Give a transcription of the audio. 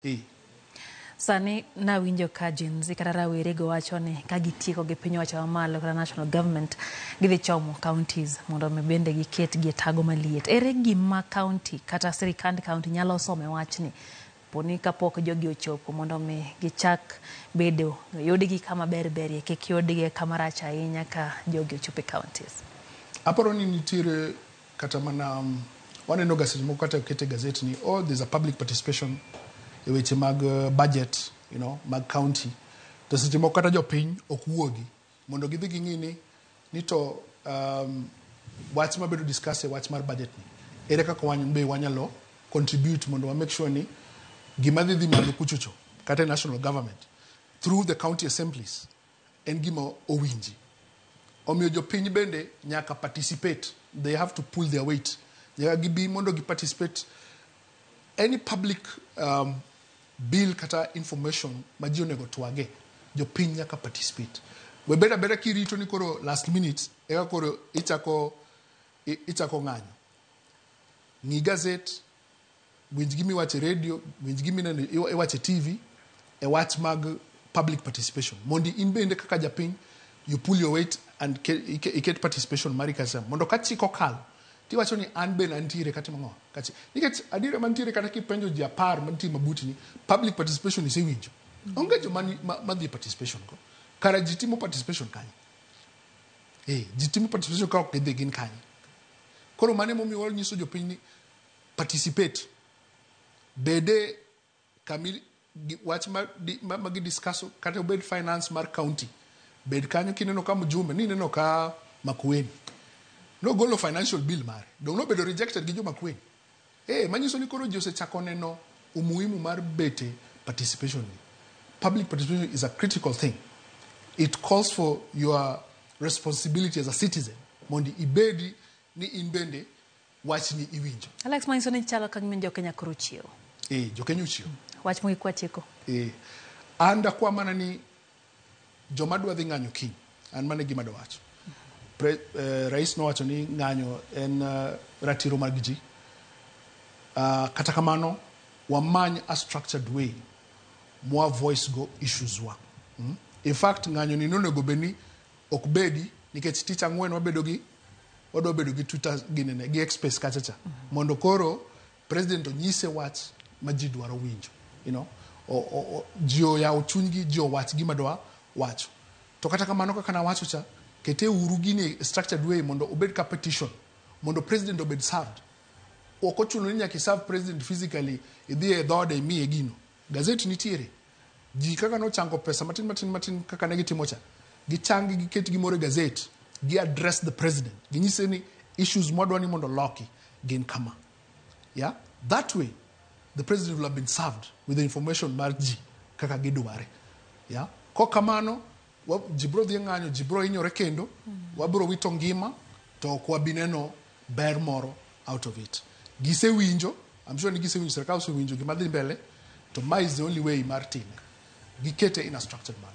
Eh. Sani nawinjo ka Gen Z kata rawere go wacho ni ka gitieko gi piny owacho mamalo kata national government, gidhi chomo counties mondo mi bende giket gi e tago maliet. Ere gima county kata sirikand county nyalo somo e wachni poni kapok jogi ochopo mondo mi gichak bedo yudgi kama ber berie, kik yudgi kama rach ahinya ka jogi ochopo e counties? Aparo ni nitiere kata mana waneno ga seche moko kata oket e gazet ni, oh, there's a public participation e weche mag budget mag county, to seche moko kata jopiny ok wuogi mondo gidhi ging'i ni to wach mabedo discuss e wach mar budget ni, ere kaka wan be wanyalo contribute mondo wa make sure ni gima dhi malo kuchocho kata e national government through the county assemblies en gima owinji. Omiyo jopiny bende nyaka participate. They have to pull their weight. Nyaka gibi mondo gi participate any public bill kata information ma ji onego twage. Jopiny nyaka participate. We bed abeda kirito ni koro last minute eka koro ichako ng'anyo. Ng'i gazet, winj gimiwacho e radio, winj gimineno iwacho e TV e wach mag public participation mondi in bende kaka japiny you pull your weight and iket participation mari kacha mondo ka chik okalo tiwacho ni an bende antiere katimo ang'o kachi, nikech adiera mantiere, kata kipenjo ji 10 mantie mabuti ni public participation isewinjo, onge joma madhi e participation go. Kara ji timo participation kanye? Ji timo participation ka ok gidhi, gin kanye? Koro mano emomiyo wanyiso jopiny ni participate bede kami wach ma gidiscuss, kata obed finance mar county, bed kanyo. Kineno ka mjumbe ni neno ka Makueni nogolo financial bill mare, dong nobedo rejected gi jo Makueni. Manyiso ni koro ji osechako neno umuhimu mar bete participation ni. Public participation is a critical thing. It calls for your responsibility as a citizen mondo ibedi ni in bende wachni iwinjo. Alex, manyiso ni chalo ka gima jokenya koro ochiewo. Jokenya ochiewo. Wach mogik kwatieko. An dakwa mana ni joma dwa dhi ng'anyo kiny, an mano e gima dawacho. Rais nowacho ni ng'anyo en ratiro mag ji. Kata kamano, wamany a structured way mwa voice go issues wa. In fact, ng'anyo ni nonego bed ni ok bedi nikech tich ang'wen wabedo gi wadwa bedo gi Twitter ginene gi X space kacha cha mondo koro president onyise wach ma ji dwaro winjo. Ji oyawo chunygi, ji owach gima dwa wacho. To kata kamano, kaka nawacho cha, kete uru gini e structured way mondo obed ka petition mondo president obed served. Ok ochuno ni nyaka iserve president physically, idhi e dhode imiye gino. Gazet nitiere. Ji kaka nochango pesa matin matin matin kaka ne gitimo cha, gichangi giket gimoro e gazet, gi address the president, ginyise ni issues mwadwa ni mondo loki gin kama. Yeah, that way the president will have been served with the information mar ji kaka gidware. Yeah, kok kamano ji biro dhi e ng'anyo, ji biro hinyore kendo wabiro wito ngima to ok wabi neno ber moro out of it. Gisewinjo, I'm sure ni gisewinjo, sirikal osewinjo gima dhi mbele, to ma is the only way mar time. Gikete in a structured manner.